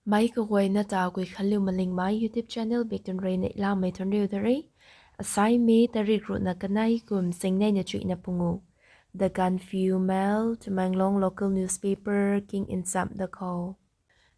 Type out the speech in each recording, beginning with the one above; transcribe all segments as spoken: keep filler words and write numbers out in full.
Meic kaguayna ta Guikhanliu Malingmei YouTube channel biktan rui neihlamei thuanriu da re. Asai May tarik ruhna kanei kum singneina chuihna pungu. The Gaanphiu Mail, Tamenglong local newspaper king nchamh da khou.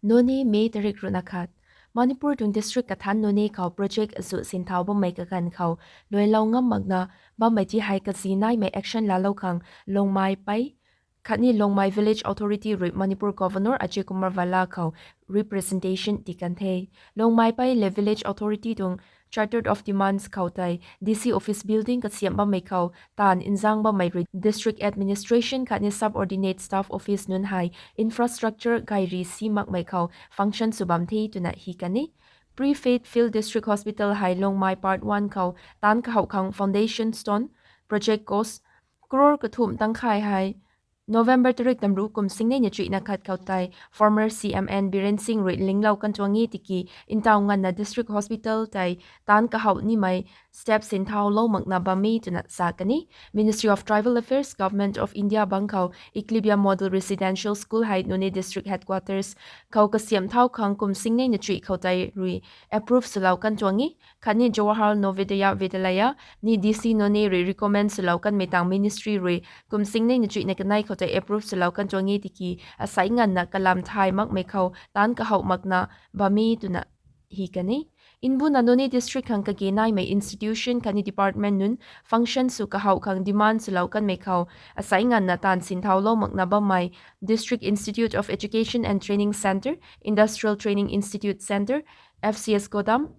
Noney, May tarik ruhna khat. Manipur tuang district kathan Noney khou project azuh sinthau bammei kaganv khou luailou ngam makna bammei ti hei kazi naimei action laalou khang Longmai Pei khatni Longmai Village Authority rui Manipur Governor Ajay Kumar Bhalla khou representation tii kan the. Longmai Pei le Village Authority tuang Charter of Demands khou tei D C office building kasiamh bammei khou taanv nzang bammei rui district administration khatni subordinate staff office nunc hei infrastructure gairi si makmei khou function sw bam the twna hi kan e. Pre-Faith Field District Hospital hei Longmai Part one khou taanc kahouh khang foundation stone, project cost crore kathumh tangkhai hei November tarik tamruh kum singneina chuihna khat khou tei former C M N Biren Singh rui linglou kan tuang e tiki ntaw nganvna district hospital tei taanc kahouh nimei step sinthaulou makna bam e twna sa kan e. Ministry of Tribal Affairs, Government of India bang khou Eklavya Model Residential School hei Noney District Headquarters khou kasiamh thau khang kum singneina chuih khou tei rui approve swlou kan tuang e. Khatni Jawahar Navodaya Vidyalaya ni D C Noney rui recommend swlou kanmei tang ministry rui kum singneina chuihna kanei khou tei approve swlou kan tuang e tiki asai nganvna kalam thay makmei khou taanc kahouh makna bam e twna hi kan e. Mbuna Noney district khang kage naimei institution khatni department nunc function sw kahouh khang demand swlou kanmei khou asai nganvna taanv sinthaulou makna bammei District Institute of Education and Training Centre, Industrial Training Institute Centre, F C S Godam,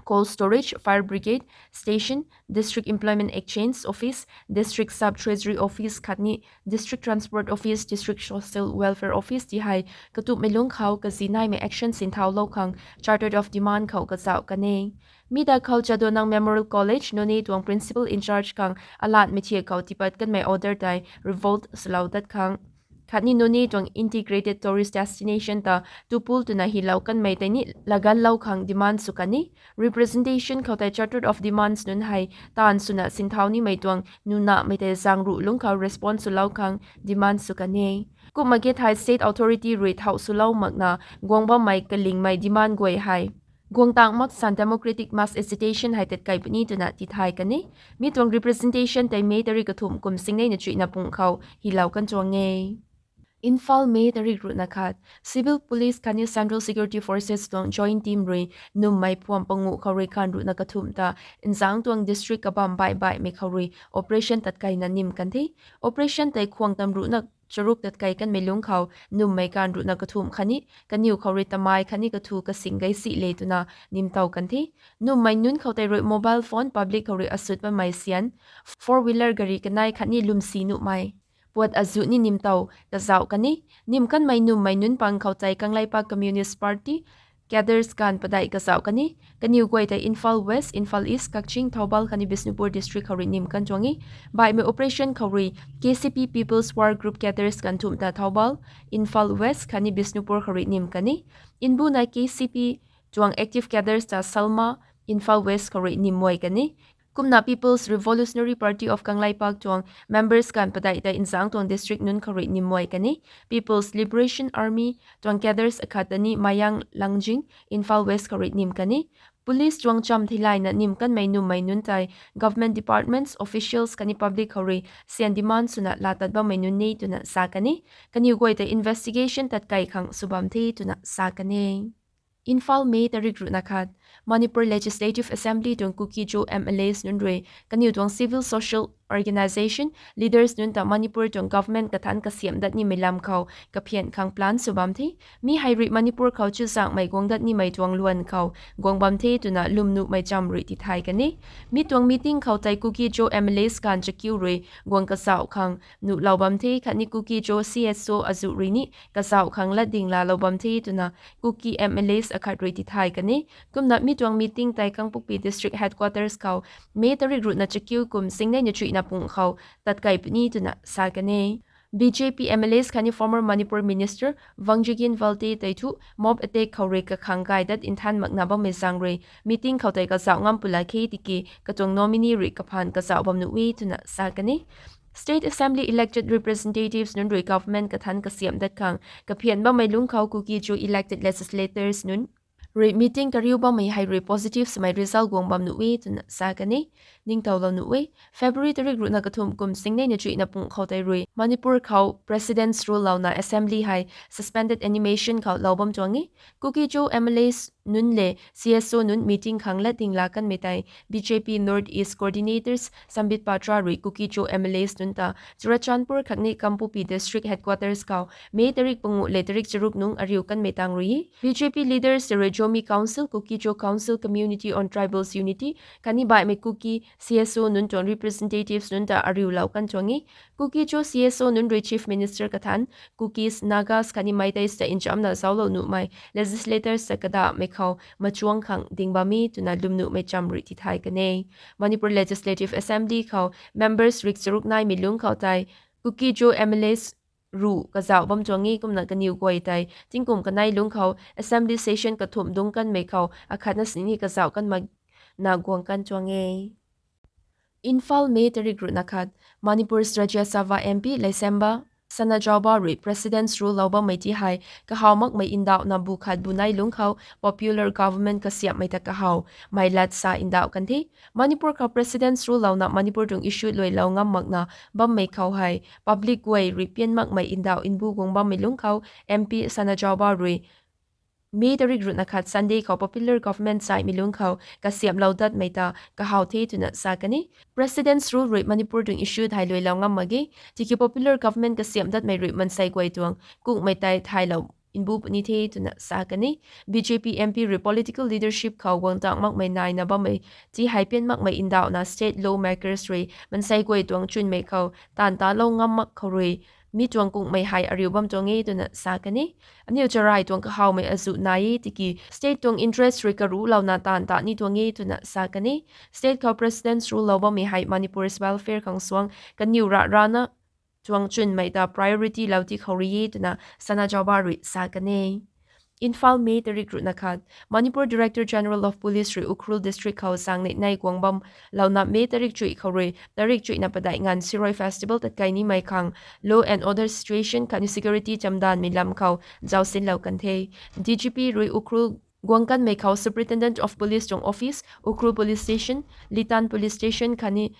Cold Storage, Fire Brigade Station, District Employment Exchange Office, District Sub Treasury Office khatni District Transport Office, District Social Welfare Office ti hei katupmei lungc khou kazi naimei action sinthaulou khang Charter of Demand khou kazauh kan e. Mi da khou Jadonang Memorial College, Noney tuang principal in charge khang alatmei thiak khou tiipat kanmei order tei revolt swlou dat khang khatni Noney tuang integrated tourist destination ta tupul twna hilou kanmei tei ni laganlou khang demand sw kan e. Representation khou tei Charter of Demands nunc hei taanv swna sinthau nimei tuang nunahmei tei zaeng ruh lungc khou response swlou khang demand sw kan e. Kumna ge thei state authority rui thau swlou makna guang bammei kalingmei demand guay hei guang tang mak san democratic mass agitation hei tatkai puni twna tithay kan e. Mi tuang representation tei May tarik kathumh kum singneina chuihna pung khou hilou kan tuang e. Imphal, May tarik ruhna khat. Civil Police khatni Central Security Forces tuang joint team rui nummei phuam panguh khou rui khan ruhna kathumh ta nzangc tuang district kabam baih baihmei khou rui operation tatkaina nim kan the. Operation tei khwang tam ruhna charuk tatkai kanmei lungc khou nummei khan ruhna kathumh khatni kaniw khou rui tamei khatni kathu kasing gay si le twna nimtow kan the. Nummei nunc khou tei rui mobile phone, public khou rui asut bammei sian, four wheeler gari kanei khatni lwmsi nuhmei puat azuh ni nimtow kazauh kan e. Nim kanmei nummei nunc pang khou tei Kangleipak Communist Party cadres ganv padeih kazauh kan e. Kaniw guay tei Imphal West, Imphal East, Kakching, Thoubal khatni Bishnupur district khou rui nim kan tuang e. Baihmei operation khou rui K C P People's War Group cadres ganv thumh ta Thoubal, Imphal West khatni Bishnupur khou rui nim kan e. Mbuna K C P tuang active cadres ta Salma, Imphal West khou rui nim muai kan e. Kumna People's Revolutionary Party of Kangleipak tuang members ganv padeih tei nzangc tuang district nunc khou rui nim muai kan e. People's Liberation Army tuang cadres akhat ta ni Mayang Langjing, Imphal West khou rui nim kan e. Police tuang cham theilayna nim kanmei nummei nunc tei government departments, officials khatni public khou rui sian demand swna laa tat bammei nunc e twna sa kan e. Kaniw guay tei investigation tatkai khang sw bam the twna sa kan e. Imphal, May tarik ruhna khat. Manipur Legislative Assembly tuang Kuki-Zo M L As nunc rui kaniw tuang civil social organisation leaders nunc ta Manipur tuang government kathanc kasiamh dat nimei lam khou kaphian khang plan sw bam the. Mi hei rui Manipur khou chuzaenghmei guang dat nimei tuang luan khou guang bam the twna lwmnuhmei cham rui tithay kan e. Mi tuang meeting khou tei Kuki-Zo M L As ganv chakiu rui guang kazauh khang nuhlou bam the khatni Kuki-Zo C S O azuh rui ni kazauh khang latding laalou bam the twna Kuki M L As akhat rui tithay kan e. Kumna mi tuang meeting tei Kangpokpi District Headquarters khou May tarik ruhna chakiu kum singneina chuihna pung khou tatkai puni twna sa kan e. B J P M L As khatni former Manipur Minister Vangjigin Valte tei thu mob attack khou rui kakhang gay dat nthan makna bammei zaeng rui meeting khou tei kazauh ngam pula khe tiki katuang nominee rui kaphaan kazauh bam nuh e twna sa kan e. State Assembly elected representatives nunc rui government kathanc kasiamh dat khang kaphian bammei lungc khou Kuki-Zo elected legislators nunc rui meeting kariu bammei hei rui positive swmei result guang bam nuh e twna sa kan e. Ningtowlou nuh e. February tarik ruhna kathumh kum singnei na chuihna pung khou tei rui Manipur khou President's Rule louna Assembly hei suspended animation khou lou bam tuang e. Kuki-Zo M L As nunc le C S O nunc meeting khang lat ding la kanmei tei B J P North East Coordinators Sambit Patra rui Kuki-Zo M L As nunc ta Churachandpur khatni Kangpokpi District Headquarters khou May tarik panguh le tarik charuk nungc ariu kanmei tang rui e. B J P leaders tei rui Zomi Council, Kuki-Zo Council, Community on Tribals Unity khatni baihmei Kuki C S O nunc tuang representatives nunc ta ariulou kan tuang e. Kuki-Zo C S O nunc rui Chief Minister kathanc, Kukis, Nagas khatni Meiteis ta nchamna zauclou nuhmei legislators ta kadahmei khou machuang khang ding bam e twna lwmnuhmei cham rui tithay kan e. Manipur Legislative Assembly khou members rik charuk naimei lungc khou tei Kuki-Zo M L As ruh kazauh bam tuang e. Kumna kaniw guay tei tingkum kanei lungc khou Assembly session kathumh dungc kanmei khou akhatna sini kazauh kan makna guang kan tuang e. Imphal, May tarik ruhna khat. Manipur's Rajya Sabha M P Leishemba Sanajaoba rui President's Rule lou bammei ti hei kahaw makmei ndauhna bu khat bu nei lungc khou popular government kasiamhmei ta kahawmei lat sa ndauh kan the. Manipur khou President's Rule louna Manipur tuang issue luailou ngam makna bammei khou hei public guay rui pian makmei ndauh nbu guang bammei lungc khou M P Sanajaoba rui May tarik ruhna khat Sunday khou popular government saimei lungc khou kasiamhlou datmei ta kahaw the twna sa kan e. President's Rule rui Manipur tuang issue thai luailou ngam mak ge. Tiki popular government kasiamh datmei rui mansei guay tuang kungmei tei thaylou nbu puni the twna sa kan e. B J P M P rui political leadership khou guang tang makmei naina bammei ti hei pian makmei ndauhna state lawmakers rui mansei guay tuang chwnmei khou taanv talou ngam mak khou rui mi tuang kungmei hei ariu bam tuang e twna sa kan e. Aniu charai tuang kahawmei azuh nai e tiki state tuang interest rui karuhlouna taanv ta ni tuang e twna sa kan e. State khou President's Rule lou bammei hei Manipur's welfare khang suang kaniw rah rana tuang chwnmei ta priority lou ti khou rui e twna Sanajaoba rui sa kan e. Imphal, May tarik ruhna khat. Manipur Director General of Police rui Ukhrul District khou zaeng neih nei guang bam louna May tarik chuih khou rui tarik chuihna padeih nganv Shirui Festival tatkai nimei khang law and order situation khatni security chamdanvmei lam khou zausinlou kan the. D G P rui Ukhrul guang kanmei khou Superintendent of Police tuang office, Ukhrul Police Station, Litan Police Station khatni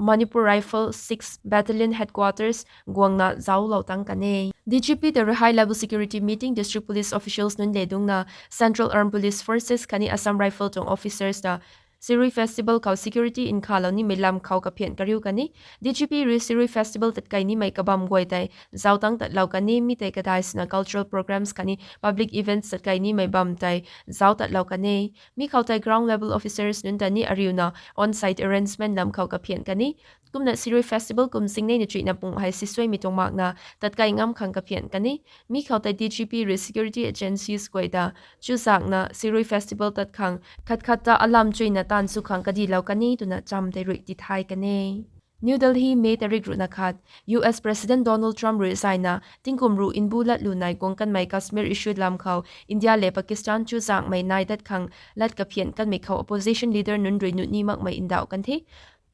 Manipur Rifle six Battalion Headquarters guangna zauclou tang kan e. D G P ta rui high level security meeting district police officials nunc le dungcna Central Armed Police Forces khatni Assam Rifle tuang officers ta Shirui Festival khou security nkhavlou nimei lam khou kaphian kariu kan e. D G P rui Shirui Festival tatkai nimei kabam guay tei zauc tang tatlou kan e. Mi tei kadai swna cultural programs khatni public events tatkai nimei bam tei zauc tatlou kan e. Mi khou tei ground level officers nunc ta ni ariuna on-site arrangement lam khou kaphian kan e. Kumna Shirui Festival kum singnei na chuihna pung hei sisuaimei tuang makna tatkai ngam khang kaphian kan e. Mi khou tei D G P rui security agencies guay ta chuzaenghna Shirui Festival tat khang khat khat ta alam chuina taanv sw khang kadilou kan e twna cham tei rui tithay kan e. New Delhi, May tarik ruhna khat. U S President Donald Trump rui zaina tingkum ruh nbu latlu nai guang kanmei Kashmir issue lam khou India le Pakistan chuzaenghmei nai dat khang lat kaphian kanmei khou opposition leader nunc rui nuh ni makmei ndauh kan the.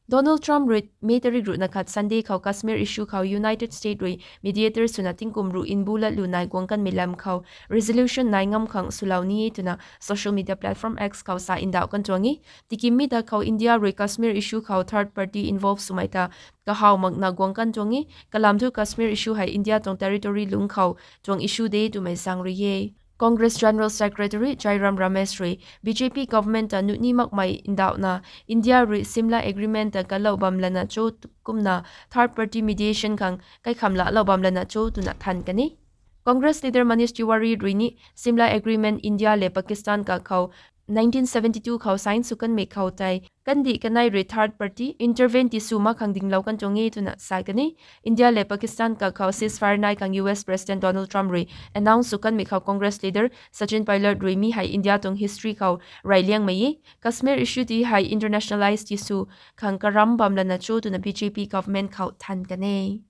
Donald Trump rui May tarik ruhna khat Sunday khou Kashmir issue khou United States rui mediator swna tingkum ruh nbu latlu nai guang kanmei lam khou resolution nai ngam khang swlou ni e twna social media platform X khou sa ndauh kan tuang e. Tiki mi ta khou India rui Kashmir issue khou third party involve swmei ta kahaw makna guang kan tuang e. Kalam thu Kashmir issue hei India tuang territory lungc khou tuang issue de twmei zaeng rui e. Congress General Secretary Jairam Ramesh rui B J P government ta nuh ni makmei ndauhna India rui Simla Agreement ta kalou bam lana cho kumna third party mediation khang kaikham laalou bam lana cho twna than kan e. Congress leader Manish Tiwari rui ni Simla Agreement India le Pakistan kakhou nineteen seventy-two khou sign sw kanmei khou tei kandih kanei rui third party intervene tisw mak khang dinglou kan tuang e twna sa kan e. India le Pakistan kakhou ceasefire nai khang U S President Donald Trump rui announce sw kanmei khou Congress leader Sachin Pilot rui mi hei India tuang history khou reyliangmei e. Kashmir issue ti hei internationalize tisw khang karam bam lana cho twna B J P government khou than kan e.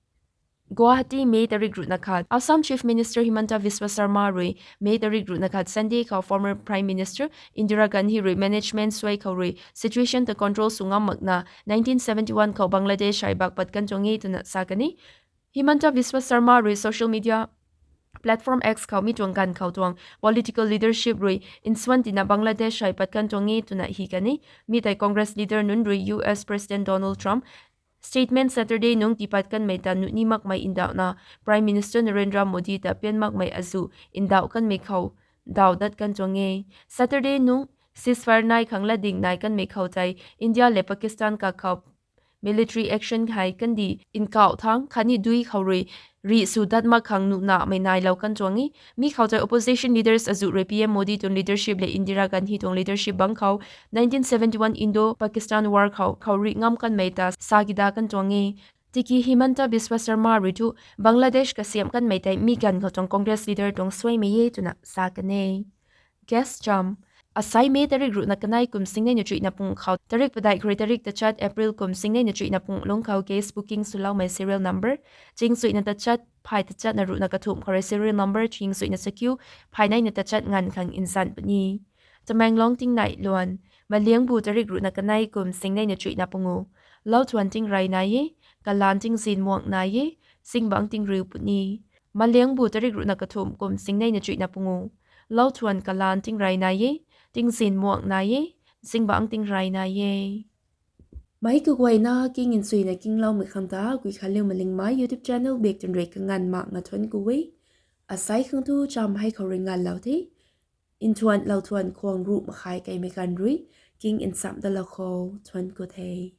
Guwahati, May tarik ruhna khat. Assam Chief Minister Himanta Biswa Sarma rui May tarik ruhna khat Sunday khou former Prime Minister Indira Gandhi rui management suai khou rui situation ta control sw ngam makna nineteen seventy-one khou Bangladesh hei bak pat kan tuang e twna sa kan e. Himanta Biswa Sarma rui social media platform X khou mi tuang ganv khou tuang political leadership rui nsuan tina Bangladesh hei pat kan tuang e twna hi kan e. Mi tei Congress leader nunc rui U S President Donald Trump statement Saturday nungc tiipat kanmei ta nuh ni makmei ndauhna Prime Minister Narendra Modi ta pian makmei azuh ndauh kanmei khou daw dat kan tuang e. Saturday nungc ceasefire nai khang latding nai kanmei khou tei India le Pakistan kakhou military action hei kandih nkauh thangc khatni dui khou rui rih sw dat mak khang nuhnamei nailou kan tuang e. Mi khou tei opposition leaders azuh rui P M Modi tuang leadership le Indira Gandhi tuang leadership bangc khou nineteen seventy-one Indo-Pakistan War khou khou rih ngam kanmei ta sa kida kan tuang e. Tiki Himanta Biswa Sarma rui thu Bangladesh kasiamh kanmei tei mi ganv khou tuang Congress leader tuang suaimei e twna sa kan e. Guest cham. Asai May tarik ruhna kanei kum singnei na chuihna pung khou tarik padeih khou rui tarik tachat April kum singnei na chuihna pung lungc khou gas booking swloumei serial number ching chuihna tachat phay tachatna ruhna kathumh khou rui serial number ching chuihna chakiu phay neina tachat nganv khang nzan puni. Tamenglong tingnei luan. Maliangbu tarik ruhna kanei kum singnei na chuihna pungu. Louthuan tingrey nai e, kalaan tingzin muang nai e, zingbangc tingriu puni. Maliangbu tarik ruhna kathumh kum singnei na chuihna pungu. Louthuan kalaan tingrey nai e, tingzin muang nai e, zingbangc tingrey nai e. Meic kaguayna king nchuina kingloumei khang ta Guikhanliu Malingmei YouTube channel bak twn rui kanganv makna thuanc ku e. Asai khang thu cham hei khou rui nganvlou the. Nthuan louthuan khwang ruh makhai keimei ganv rui king nchamh dalou khou thuanc ku the.